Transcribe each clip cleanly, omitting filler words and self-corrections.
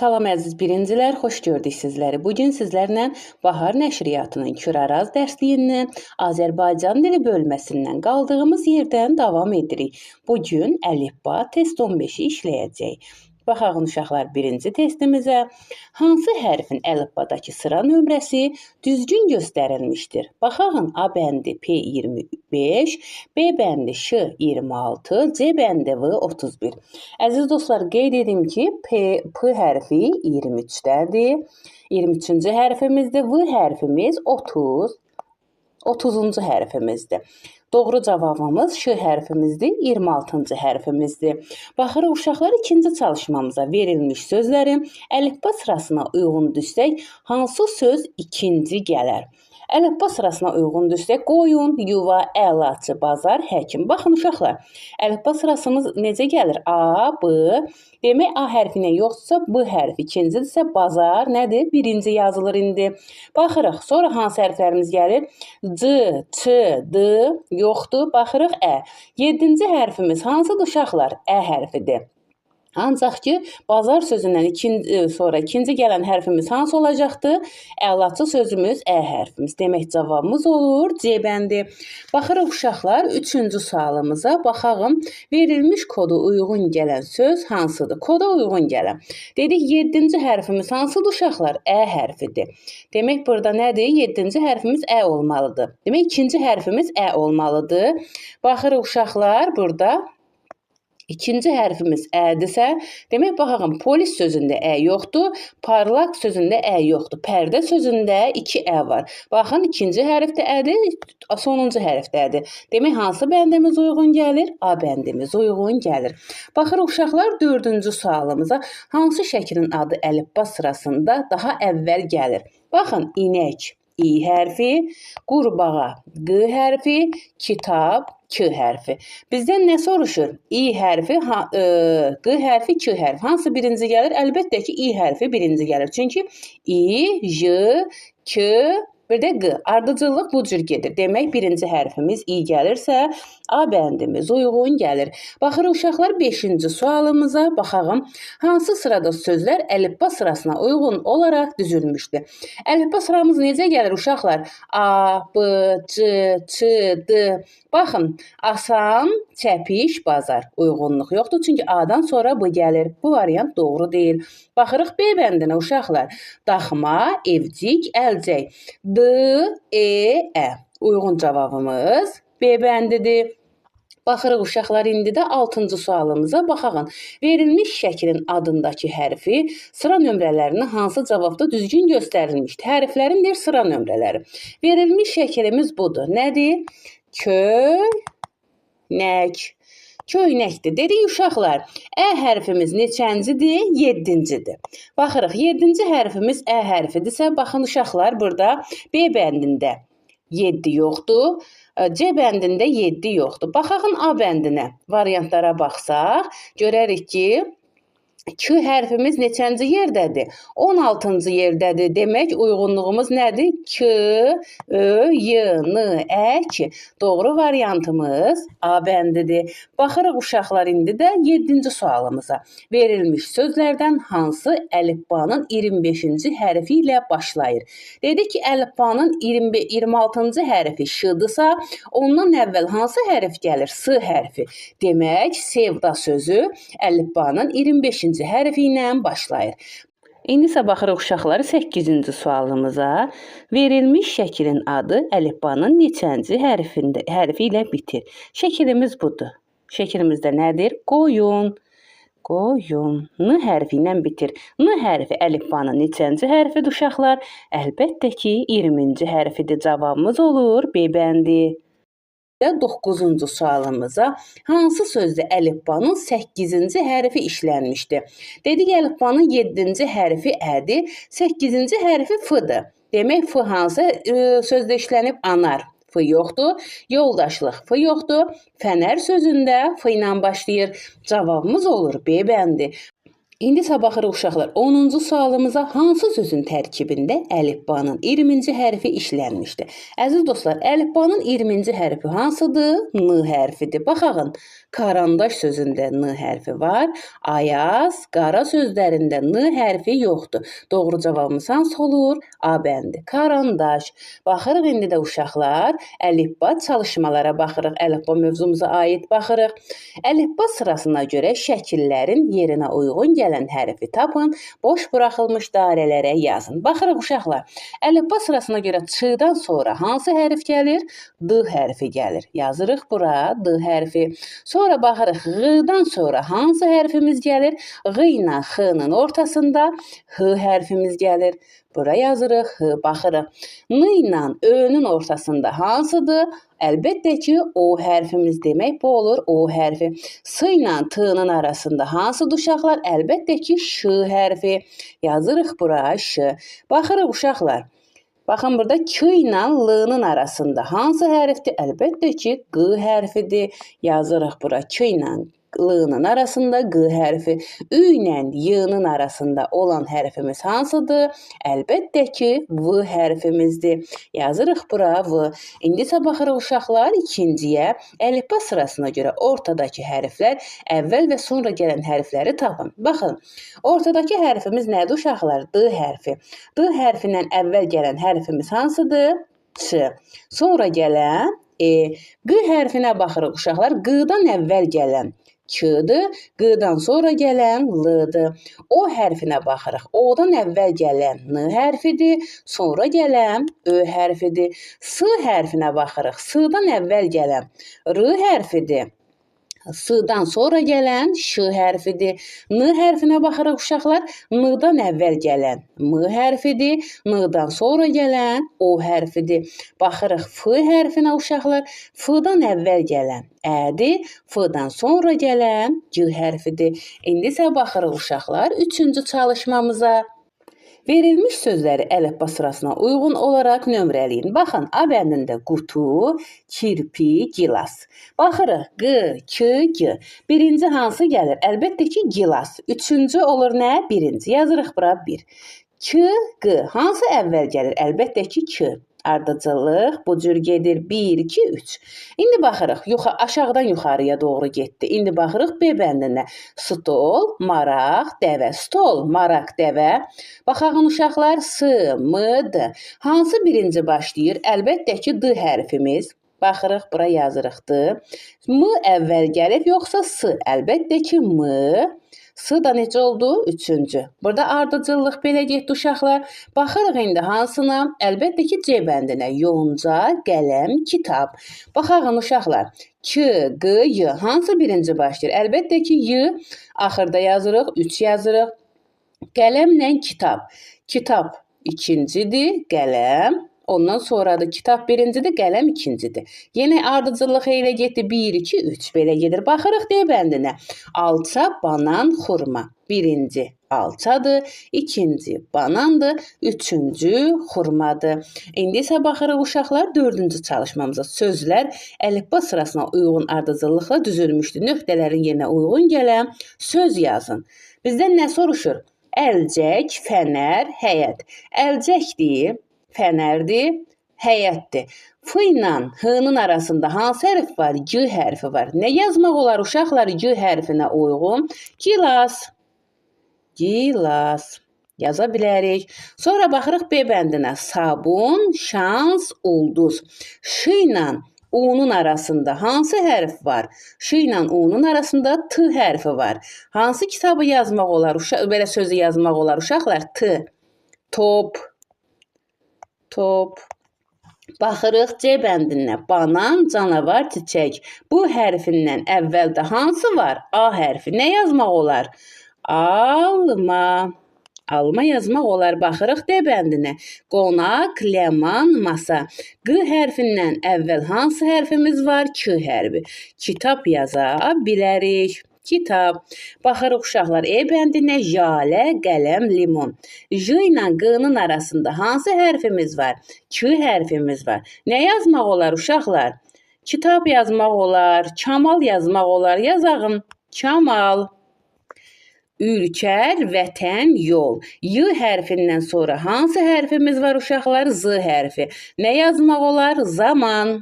Salam əziz birincilər, xoş gördük sizləri. Bu gün sizlərlə Bahar Nəşriyyatının Küraraz dərsliyindən Azərbaycan dili bölməsindən qaldığımız yerdən davam edirik. Bu gün əlifba test 15-i işləyəcəyik. Baxaq uşaqlar birinci testimizə. Hansı hərfin əlifbadakı sıra nömrəsi düzgün göstərilmişdir? Baxağın A bəndi P25, B bəndi Ş26, C bəndi V31. Əziz dostlar, qeyd edim ki, P hərfi 23-dədir. 23-cü hərfimizdir. V hərfimiz 30-cu hərfimizdir. Doğru cavabımız Ş hərfimizdir, 26-cı hərfimizdir. Baxırıq uşaqlar ikinci çalışmamıza verilmiş sözlərin əlifba sırasına uyğun düzsək, hansı söz ikinci gələr? Əlifba sırasına uyğun düzsək, qoyun, yuva, əlaçı, bazar, həkim. Baxın uşaqlar, əlifba sırasımız necə gəlir? A, B, demək A hərfi ilə yoxdursa, B hərfi ikincidirsə, bazar nədir? Birinci yazılır indi. Baxırıq, sonra hansı hərflərimiz gəlir? C, Ç, D yoxdur. Baxırıq, Ə. Yedinci hərfimiz hansıdır uşaqlar? Ə hərfidir. Ancaq ki, bazar sözündən sonra ikinci gələn hərfimiz hansı olacaqdır? Əlaçı sözümüz Ə hərfimiz. Demək, cavabımız olur C bəndi. Baxırıq uşaqlar, üçüncü sualımıza baxağım. Verilmiş koda uyğun gələn söz hansıdır? Koda uyğun gələn. Dedik, yedinci hərfimiz hansıdır uşaqlar? Ə hərfidir. Demək, burada nədir? Yedinci hərfimiz Ə olmalıdır. Demək, ikinci hərfimiz Ə olmalıdır. Baxırıq uşaqlar, burada İkinci hərfimiz Ədirsə, demək, baxaq, polis sözündə Ə yoxdur, parlaq sözündə Ə yoxdur, pərdə sözündə 2 Ə var. Baxın, ikinci hərf də Ədir, sonuncu hərf də Ədir. Demək, hansı bəndimiz uyğun gəlir? A bəndimiz uyğun gəlir. Baxırıq uşaqlar, dördüncü sualımıza, hansı şəklin adı əlifba sırasında daha əvvəl gəlir? Baxın, inək, İ hərfi, qurbağa, Q hərfi, kitab, K hərfi. Bizdən nə soruşur? İ hərfi, Q hərfi, K hərfi. Hansı birinci gəlir? Əlbəttə ki, İ hərfi birinci gəlir. Çünki İ, J, K, bir də Q. Ardıcıllıq bu cür gedir. Demək, birinci hərfimiz İ gəlirsə, A bəndimiz uyğun gəlir. Baxırıq uşaqlar, beşinci sualımıza baxağım. Hansı sırada sözlər əlifba sırasına uyğun olaraq düzülmüşdür? Əlifba sıramız necə gəlir uşaqlar? A, B, C, Ç, D. Baxın, asan, çəpiş, bazar. Uyğunluq yoxdur, çünki A-dan sonra B gəlir. Bu variant doğru deyil. Baxırıq B bəndinə uşaqlar. Daxma, evcik, əlcək. D, E, Ə. Uyğun cavabımız B bəndidir. Baxırıq uşaqlar, indi də 6-cı sualımıza baxağın. Verilmiş şəklin adındakı hərfi sıra nömrələrini hansı cavabda düzgün göstərilmişdir? Hərflərin deyir sıra nömrələri. Verilmiş şəklimiz budur. Nədir? Köynək. Köynəkdir. Dedik uşaqlar, Ə hərfimiz neçəncidir? 7-cidir. Baxırıq, 7-ci hərfimiz Ə hərfidirsə, baxın uşaqlar, burada B bəndində 7 yoxdur, C bəndində 7 yoxdur. Baxağın A bəndinə, variantlara baxsaq, görərik ki, Q hərfimiz neçənci yerdədir? 16-cı yerdədir. Demək, uyğunluğumuz nədir? K, Ö, Y, N, Ə, K. Doğru variantımız A bəndidir. Baxırıq uşaqlar indi də 7-ci sualımıza. Verilmiş sözlərdən hansı əlifbanın 25-ci hərfi ilə başlayır? Dedik ki, əlifbanın 26-cı hərfi Ş-dırsa, ondan əvvəl hansı hərf gəlir? S hərfi. Demək, sevda sözü əlifbanın 25-ci hərfi ilə başlayır. İndi isə baxırıq uşaqlar 8-ci sualımıza. Verilmiş şəklin adı əlifbanın neçənci hərfi ilə bitir? Şəklimiz budur. Şəklimizdə nədir? Qoyun. Qoyun. N hərfi ilə bitir. N hərfi əlifbanın neçənci hərfidir uşaqlar? Əlbəttə ki, 20-ci hərfidir. Cavabımız olur B bəndi. 9-cu sualımıza, hansı sözdə əlifbanın 8-ci hərfi işlənmişdir? Dedik, əlifbanın 7-ci hərfi Ədir, 8-ci hərfi F-dır. Demək, F hansı sözdə işlənib? Anar. F yoxdur. Yoldaşlıq F yoxdur. Fənər sözündə F ilə başlayır. Cavabımız olur B bəndi. İndi isə baxırıq uşaqlar 10-cu sualımıza hansı sözün tərkibində əlifbanın 20-ci hərfi işlənmişdir? Əziz dostlar, əlifbanın 20-ci hərfi hansıdır? N hərfidir. Baxağın, karandaş sözündə N hərfi var, ayaz, qara sözlərində N hərfi yoxdur. Doğru cavabımız hansı olur? A bəndi. Karandaş. Baxırıq indi də uşaqlar, əlifba çalışmalara baxırıq, əlifba mövzumuza aid baxırıq. Əlifba sırasına görə şəkillərin yerinə uyğun gələn hərfi tapın, boş buraxılmış dairələrə yazın. Baxırıq uşaqlar, əlifba sırasına görə Ç-dan sonra hansı hərf gəlir? D hərfi gəlir. Yazırıq bura D hərfi. Sonra baxırıq Ğ-dan sonra hansı hərfimiz gəlir? Ğ ilə X-nın ortasında H hərfimiz gəlir. Bura yazırıq H, baxırıq. N ilə Ö-nün ortasında hansıdır? Əlbəttə ki, O hərfimiz demək bu olur O hərfi. S ilə T-nın arasında hansıdır uşaqlar? Əlbəttə ki, Ş hərfi. Yazırıq bura Ş. Baxırıq uşaqlar. Baxın burada K ilə L-nın arasında hansı hərfdir? Əlbəttə ki, Q hərfidir. Yazırıq bura K ilə L-nın arasında Q hərfi. Ü ilə Y-nın arasında olan hərfimiz hansıdır? Əlbəttə ki, V hərfimizdir. Yazırıq bura V. İndi isə baxırıq uşaqlar ikinciyə. Əlifba sırasına görə ortadakı hərflər əvvəl və sonra gələn hərfləri tapın. Baxın, ortadakı hərfimiz nədir uşaqlar? D hərfi. D hərfindən əvvəl gələn hərfimiz hansıdır? Ç. Sonra gələn E. Q hərfinə baxırıq uşaqlar. Q-dan əvvəl gələn K-dır, Q-dan sonra gələn L-dır. O hərfinə baxırıq. O-dan əvvəl gələn N hərfidir, sonra gələn Ö hərfidir. S hərfinə baxırıq. S-dan əvvəl gələn R hərfidir. S-dan sonra gələn Ş hərfidir. N hərfinə baxırıq uşaqlar. N-dan əvvəl gələn M hərfidir. N-dan sonra gələn O hərfidir. Baxırıq F hərfinə uşaqlar. F-dan əvvəl gələn Ə-dir. F-dan sonra gələn G hərfidir. İndi isə baxırıq uşaqlar üçüncü çalışmamıza. Verilmiş sözləri əlifba sırasına uyğun olaraq nömrələyin. Baxın, A bəndində qutu, kirpi, gilas. Baxırıq, Q, K, G. Birinci hansı gəlir? Əlbəttə ki, gilas. Üçüncü olur nə? Birinci. Yazırıq bura 1. K, Q. Hansı əvvəl gəlir? Əlbəttə ki, K. Ardıcıllıq bu cür gedir. 1, 2, 3. İndi baxırıq. Aşağıdan yuxarıya doğru getdi. İndi baxırıq B bəndinə. Stol, maraq, dəvə. Stol, maraq, dəvə. Baxağın uşaqlar S, M, D. Hansı birinci başlayır? Əlbəttə ki, D hərfimiz. Baxırıq, bura yazırıq D. M əvvəl gəlib, yoxsa S? Əlbəttə ki, M. S da necə oldu? Üçüncü. Burada ardıcıllıq belə getdi uşaqlar. Baxırıq indi hansına? Əlbəttə ki, C bəndinə. Yonca, qələm, kitab. Baxağın uşaqlar. K, Q, Y. Hansı birinci başlayır? Əlbəttə ki, Y. Axırda yazırıq, 3 yazırıq. Qələmlə kitab. Kitab ikincidir, qələm. Ondan sonradır kitab birincidir, qələm ikincidir. Yenə ardıcıllıq elə getdi. 1, 2, 3 belə gedir. Baxırıq D bəndinə. Alça, banan, xurma. Birinci alçadır, ikinci banandır, üçüncü xurmadır. İndi isə baxırıq uşaqlar dördüncü çalışmamıza. Sözlər əlifba sırasına uyğun ardıcıllıqla düzülmüşdür. Nöqtələrin yerinə uyğun gələn söz yazın. Bizdən nə soruşur? Əlcək, fənər, həyət. Əlcəkdir, fənərdir, həyətdir. F ilə H-nın arasında hansı hərf var? G hərfi var. Nə yazmaq olar uşaqlar G hərfinə uyğun? Gilas. Gilas. Yaza bilərik. Sonra baxırıq B bəndinə. Sabun, şans, ulduz. Ş ilə U-nun arasında hansı hərf var? Ş ilə U-nun arasında T hərfi var. Hansı kitabı yazmaq olar? Belə sözü yazmaq olar uşaqlar? T. Top. Top. Baxırıq C bəndinə. Banan, canavar, çiçək. Bu hərfindən əvvəldə hansı var? A hərfi. Nə yazmaq olar? Alma. Alma yazmaq olar. Baxırıq D bəndinə. Qonaq, ləman, masa. Q hərfindən əvvəl hansı hərfimiz var? K hərfi. Kitab yaza bilərik. Kitab. Baxırıq uşaqlar E bəndinə. Jalə, qələm, limon. J ilə Q-nın arasında hansı hərfimiz var? K hərfimiz var. Nə yazmaq olar uşaqlar? Kitab yazmaq olar, Kamal yazmaq olar. Yazağım. Kamal. Ülkər, vətən, yol. Y hərfindən sonra hansı hərfimiz var uşaqlar? Z hərfi. Nə yazmaq olar? Zaman.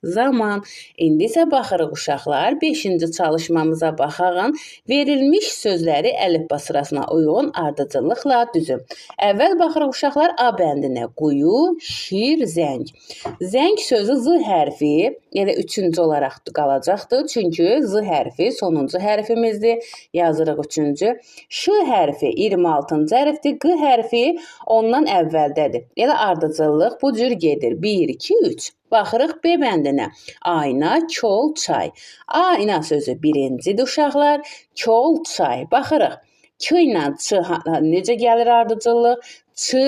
Zaman. İndi isə baxırıq uşaqlar, 5-ci çalışmamıza baxağın. Verilmiş sözləri əlifba sırasına uyğun ardıcıllıqla düzün. Əvvəl baxırıq uşaqlar A bəndinə. Quyu, şir, zəng. Zəng sözü Z hərfi elə 3-cü olaraq qalacaqdır. Çünki Z hərfi sonuncu hərfimizdir. Yazırıq 3-cü. Ş hərfi 26-cı hərfdir. Q hərfi ondan əvvəldədir. Elə ardıcıllıq bu cür gedir. 1, 2, 3. Baxırıq B bəndinə. Ayna, kol, çay. Ayna sözü birincidir uşaqlar. Kol, çay. Baxırıq. K ilə Ç necə gəlir ardıcıllıq? Ç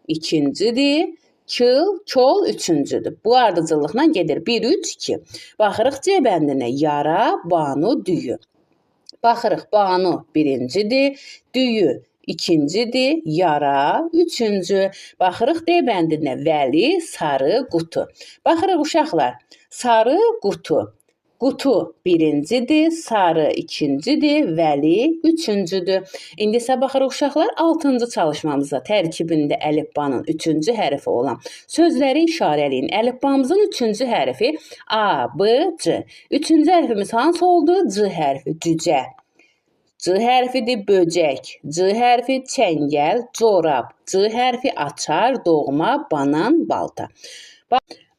ikincidir. K, kol üçüncüdür. Bu ardıcıllıqla gedir. 1, 3, 2. Baxırıq C bəndinə. Yara, banu, düyü. Baxırıq. Banu birincidir. Düyü ikincidir, yara üçüncü. Baxırıq D bəndinə. Vəli, sarı, qutu. Baxırıq uşaqlar. Sarı, qutu. Qutu birincidir, sarı ikincidir, vəli üçüncüdür. İndi isə baxırıq uşaqlar 6-cı çalışmamıza. Tərkibində əlifbanın 3-cü hərfi olan sözləri işarələyin. Əlifbamızın 3-cü hərfi A, B, C. 3-cü hərfimiz hansı oldu? C hərfi, cücə. C hərfidir böcək, C hərfi çəngəl, corab, C hərfi açar, doğma, banan, balta.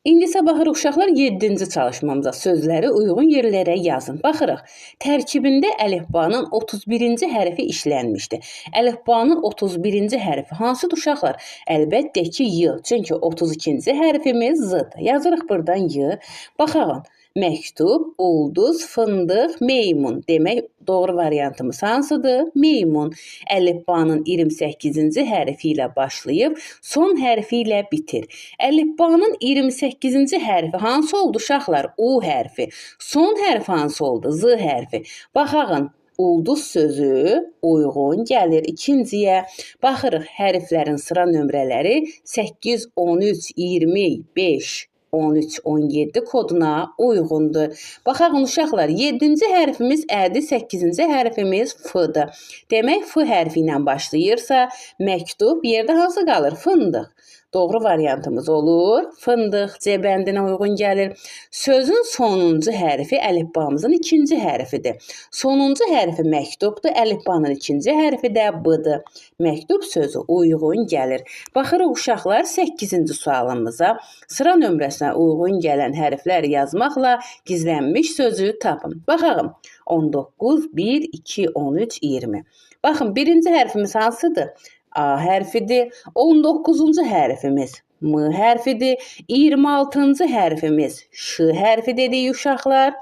İndi isə baxırıq uşaqlar 7-ci çalışmamıza. Sözləri uyğun yerlərə yazın. Baxırıq. Tərkibində əlifbanın 31-ci hərfi işlənmişdi. Əlifbanın 31-ci hərfi hansıdır uşaqlar? Əlbəttə ki, Y. Çünki 32-ci hərfimiz Z-dır. Yazırıq buradan Y. Baxağın. Məktub, ulduz, fındıq, meymun. Demək, doğru variantımız hansıdır? Meymun. Əlifbanın 28-ci hərfi ilə başlayıb, son hərfi ilə bitir. Əlifbanın 28-ci hərfi hansı oldu uşaqlar? U hərfi. Son hərf hansı oldu? Z hərfi. Baxağın. Ulduz sözü uyğun gəlir ikinciyə. Baxırıq, hərflərin sıra nömrələri 8, 13, 25, 13, 17 koduna uyğundur. Baxaq uşaqlar, 7-ci hərfimiz Ədir, 8-ci hərfimiz F-dır. Demək, F hərfi ilə başlayırsa, məktub yerdə hansı qalır? Fındıq. Doğru variantımız olur. Fındıq C bəndinə uyğun gəlir. Sözün sonuncu hərfi əlifbamızın ikinci hərfidir. Sonuncu hərfi məktubdur. Əlifbanın ikinci hərfi də B-dır. Məktub sözü uyğun gəlir. Baxırıq uşaqlar 8-ci sualımıza. Sıra nömrəsinə uyğun gələn hərflər yazmaqla gizlənmiş sözü tapın. Baxalım. 19, 1, 2, 13, 20. Baxın, birinci hərfimiz hansıdır? A hərfidir. 19-cu hərfimiz M hərfidir. 26-cı hərfimiz Ş hərfi dedik uşaqlar.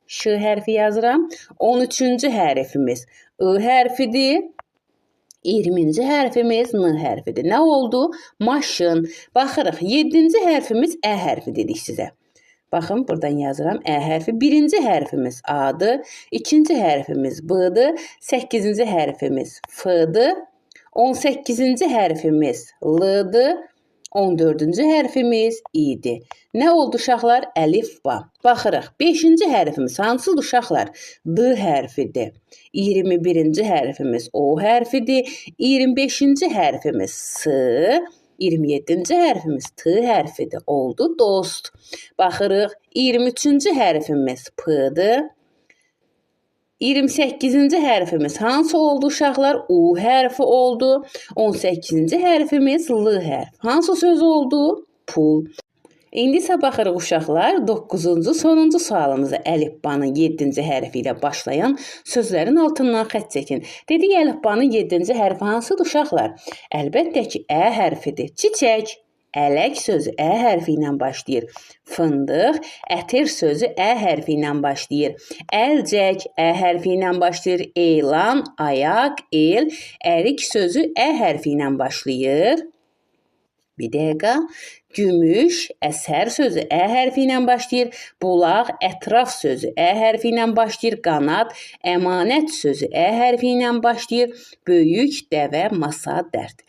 Ş hərfi yazıram. 13-cü hərfimiz I hərfidir. 20-ci hərfimiz N hərfidir. Nə oldu? Maşın. Baxırıq. 7-ci hərfimiz Ə hərfi dedik sizə. Baxın, buradan yazıram Ə hərfi. Birinci hərfimiz A-dır. İkinci hərfimiz B-dır. 8-ci hərfimiz F-dır. 18-ci hərfimiz L-dır. 14-cü hərfimiz İ-dir. Nə oldu uşaqlar? Əlifba. Baxırıq. 5-ci hərfimiz hansıdır uşaqlar? D hərfidir. 21-ci hərfimiz O hərfidir. 25-ci hərfimiz S. 27-ci hərfimiz T hərfidir. Oldu dost. Baxırıq. 23-cü hərfimiz P-dır. 28-ci hərfimiz hansı oldu uşaqlar? U hərfi oldu. 18-ci hərfimiz L hərfi. Hansı söz oldu? Pul. İndi isə baxırıq uşaqlar 9-cu sonuncu sualımıza. Əlifbanın 7-ci hərfi ilə başlayan sözlərin altından xətt çəkin. Dedik əlifbanın 7-ci hərfi hansıdır uşaqlar? Əlbəttə ki, Ə hərfidir. Çiçək. Ələk sözü Ə hərfi ilə başlayır. Fındıq, ətir sözü Ə hərfi ilə başlayır. Əlcək Ə hərfi ilə başlayır. Elan, ayaq, el, ərik sözü Ə hərfi ilə başlayır. Bir dəqiqə. Gümüş, əsər sözü Ə hərfi ilə başlayır. Bulaq, ətraf sözü Ə hərfi ilə başlayır. Qanad, əmanət sözü Ə hərfi ilə başlayır. Böyük, dəvə, masa, dərd.